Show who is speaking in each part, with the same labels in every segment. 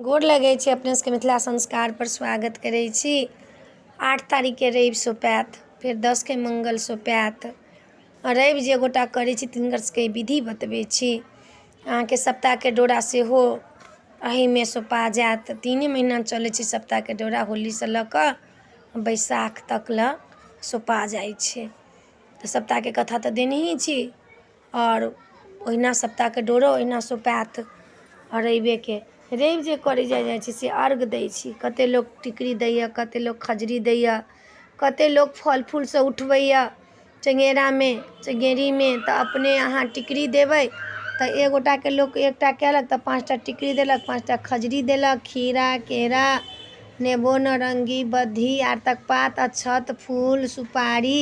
Speaker 1: गोर लगै छी अपने सबके मिथिला संस्कारपर स्वागत करै छी। 8 तारीखके रवि सोपायत, फेर 10के मंगल सोपायत। रवि जे गोटा करै छी तिनकर सबके विधि बतबै छी। अहाँके सप्ताहके डोरा सेहो एहिमे सोपा जायत। 3 महीना चलै छै सप्ताहके डोरा, होलीसँ लऽ कऽ बैसाख तक लए सोपा जाइ छै। तऽ सप्ताहके कथा तऽ देनहि छी, आओर ओहिना सप्ताहके डोरो ओहिना सोपायत। आओर रविके रवि जे करै जाइ जाइ छी से अर्घ दै छी। कतेक लोक टिकरी दैए, कतेक लोक खजरी दैए, कतेक लोक फल फूलसँ उठबैए चङ्गेरामे चङ्गेरीमे। तऽ अपने अहाँ टिकरी देबै तऽ एक गोटाके लोक एकटा कयलक तऽ 5टा टिकरी देलक, 5टा खजरी देलक, खीरा केरा नेबो नारङ्गी बद्धी आरतक पात अक्षत फूल सुपारी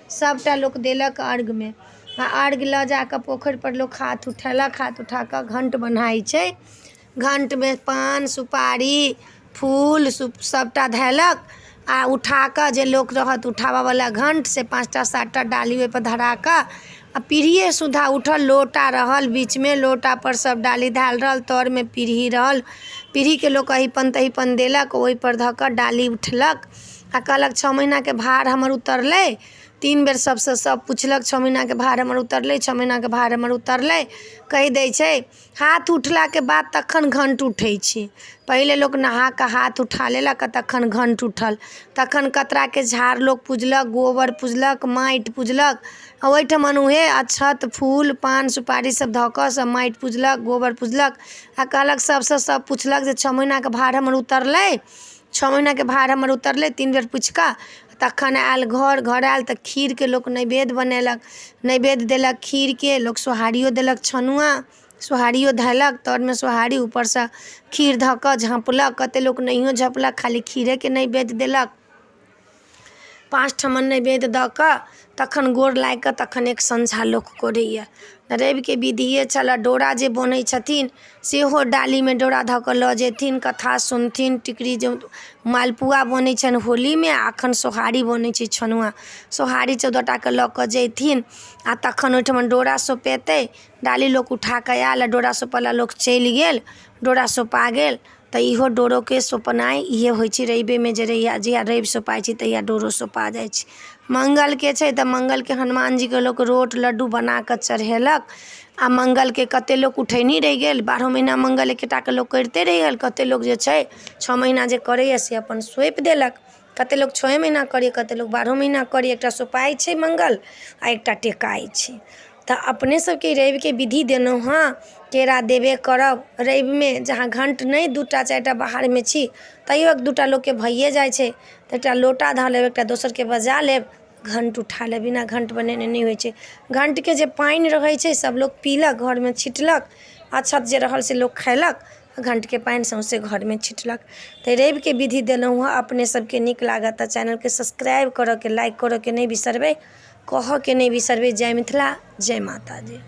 Speaker 1: सभटा लोक देलक अर्घमे। आ अर्घ लऽ जा कऽ पोखरिपर लोक हाथ उठेलक, हाथ उठा कऽ घण्ट बन्हाइ छै। घण्टमे पान सुपारी फूल सभटा धयलक आ उठा कऽ जे लोक रहत उठाबयवला घण्ट से 5टा 7टा डाली ओहिपर धरा कऽ आ पीढ़िए सुद्धा उठल। लोटा रहल बीचमे, लोटापर सभ डाली धयल रहल, तरमे पीढ़ी रहल। पीढ़ीके लोक अहिपन तहिपन देलक, ओहिपर धऽ कऽ डाली उठलक आ कहलक 6 महीनाके भार हमर उतरलै। 3 बेर सभसँ सभ पुछलक, 6 महीनाके भार हमर उतरलै, 6 महीनाके भार हमर उतरलै कहि दै छै। हाथ उठलाके बाद तखन घण्ट उठै छै। पहिले लोक नहा कऽ हाथ उठा लेलक आ तखन घण्ट उठल। तखन कतराके झाड़ लोक पुजलक, गोबर पुजलक, माटि पुजलक आ ओहिठमन उएह अक्षत फूल पान सुपारी सभ धऽ कऽ सभ माटि पुजलक, गोबर पुजलक आ कहलक सभसँ सभ पुछलक जे 6 महीनाके भार हमर उतरलै, 6 महीनाके भार हमर उतरलै। 3 बेर पुछि कऽ तखन आयल घर। घर आयल तऽ खीरके लोक नैवेद्य बनेलक, नैवेद्य देलक खीरके। लोक सोहारियो देलक, छनुआ सोहारियो धयलक, तरमे सोहारी ऊपरसँ खीर धऽ कऽ झाँपलक। कतेक लोक नहियो झँपलक, खाली खीरेके नैवेद्य देलक। 5 ठमन नैवेद्य दऽ कऽ तखन गोर लागि कऽ तखन एक सँझा लोक करैए। रविके विधिए छलए। डोरा जे बन्है छथिन सेहो डालीमे डोरा धऽ कऽ लऽ जेथिन, कथा सुनथिन। टिकरी जे मालपुआ बनै छनि होलीमे आ एखन सोहारी बनै छै छनुआ सोहारी, 14टाके लऽ कऽ जयथिन आ तखन ओहिठमन डोरा सोपेतै। डाली लोक उठा कऽ आयल आ डोरा सोपय लए लोक चलि गेल, डोरा सोपा गेल। तऽ इहो डोरोके सोपनाइ इहे होइ छै रविएमे। जे जहिया जहिया रवि सोपाइ छै तहिया डोरो सोपा जाइ छै। मङ्गलके छै तऽ मङ्गलके हनुमानजीके लोक रोट लड्डू बना कऽ चढ़ेलक। आ मङ्गलके कतेक लोक उठैनी रहि गेल, 12 महीना मङ्गल एकेटाके लोक करिते रहि गेल। कतेक लोक जे छै 6 महीना जे करैए से अपन सौंपि देलक। कतेक लोक 6 महीना करैए, कतेक लोक 12 महीना करैए। एकटा सोपाइ छै मङ्गल आ एकटा टेकाइ छै। तऽ अपने सबके रविके विधि देलहुँ हँ, केरा देबे करब रविमे। जहाँ घण्ट नहि 2टा 4टा बाहरमे छी तैयो 1-2टा लोकके भइए जाइ छै तऽ एकटा लोटा धऽ लेब, एकटा दोसरके बजा लेब, घण्ट उठा लेब। बिना घण्ट बनेने नहि होइ छै। घण्टके जे पानि रहै छै सब लोक पीलक, घरमे छिटलक। अक्षत जे रहल से लोक खयलक, घण्टके पानि सौँसे घरमे छिटलक। तऽ रविके विधि देलहुँ हँ। अपने सबके नीक लागत तऽ चैनलके सब्सक्राइब करऽके, लाइक करऽके नहि बिसरबै, कहऽके नहि बिसरबै। जय मिथिला, जय माता दी।